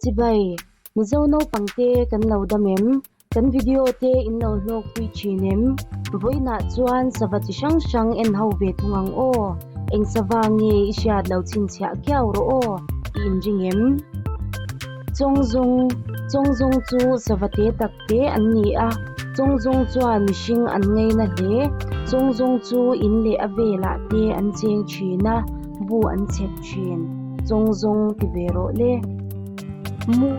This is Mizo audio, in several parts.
Chibai, Mizo naupangte kan lo dam em? Kan video te in lo hlawkpui thin em? Vawiinah chuan sava chi hrang hrang en ho ve thung ang aw. Eng sava nge i hriat lo chhinchhiah kiau rawh aw i inring em? Chawngzawng, Chawngzawng chu sava te tak te an ni a, chawngzawng chuan mihring an ngaina hle. Chawngzawng chu in leh a velah te an cheng thin a, bu an chhep thin. Chawngzawng ti ve rawh le. Mu,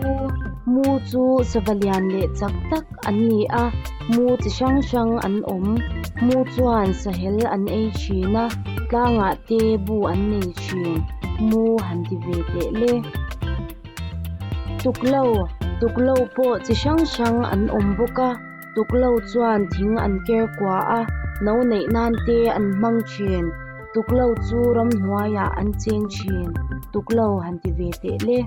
Mu chu sava lian leh chak tak an ni a, mu chi hrang hrang an awm. Mu chuan sahel an ei thin a, tlangah te bu an nei thin. Mu han ti ve teh le. Tuklo, Tuklo pawh chi hrang hrang an awm bawk a, tuklo chuan thing an ker kua a, no neih nan te an hmang thin. Tuklo chu ramhnuaiah an cheng thin. Tuklo han ti ve teh le.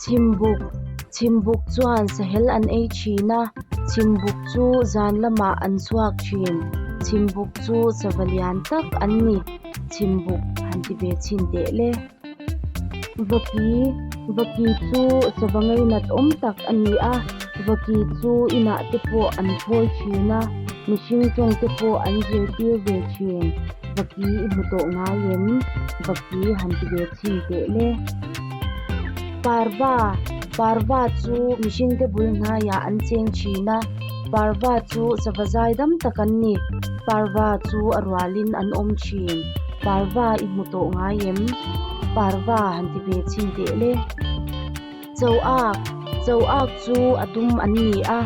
Chhimbuk, Chhimbuk chuan sahel an ei thin a, chhimbuk chu zan lamah an chhuak thin. Chhimbuk chu sava lian tak an ni. Chhimbuk han ti ve chhin teh le. Vaki, Vaki chu sava ngainat awm tak a ni a, vaki chu inah te pawh an thawi thin a, mihring tawng te pawh an zirtir ve thin. Vaki i hmu tawh ngai em? Vaki han ti ve chhin teh le. Parva, Parva chu mihring te bul hnaiah an cheng thin a, parva chu sava zai dam tak an ni. Parva chu a rualin an awm thin. Parva i hmu tawh ngai em? Parva han ti ve chhin teh le. Choak, Choak chu a dum an ni a,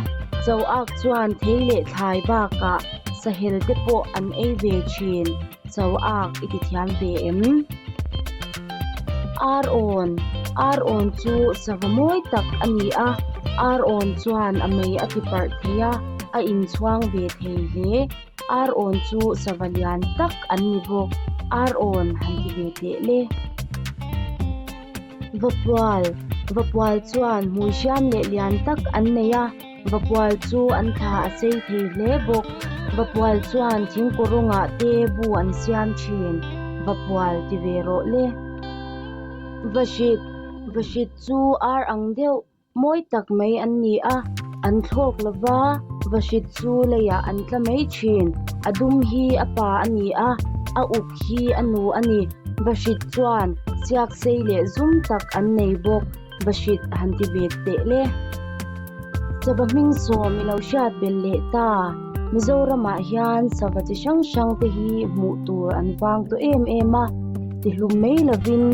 choak chuan thei leh thlai bakah sahel te pawh an ei ve thin. Choak i ti thiam ve em? Arawn, Arawn chu sava mawi tak a ni a, arawn chuan a mei a ti parh thei a, a inchhuang ve thei hle. Arawn chu sava lian tak an ni bawk. Arawn han ti ve teh le. Vapual, Vapual chuan hmui hriam leh lian tak an nei a, Vapual chu an thla a sei thei hle bawk. Vapual chuan thingkawrawngah te bu an siam thin. Vapual ti ve rawh le. Vahrit, Vahrit chu ar ang deuh mawi tak mai an ni a, an thlawk lo va, vahrit chu leiah an tla mai thin. A dum hi a pa a ni a, a uk hi a nu a ni. Vahrit chuan siak sei leh zum tak an nei bawk. Vahrit han ti ve teh le. Sava hming sawm i lo hriat belh leh ta. Mizoramah hian sava chi hrang hrang te hi hmuh tur an vang tawh em em a, tihlum mai lovin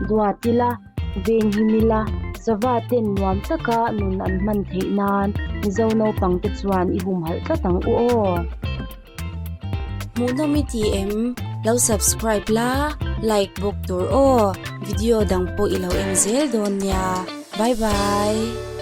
duat ila, Venghim ila, sava ten nuam taka nun an hman theih nan Mizo naupang te chuan i humhalh tlat ang u aw. Hmuhnawm i ti em? Lo subscribe la, like bawk tur aw. Video dang pawh i lo en zel dawn nia. Bye bye.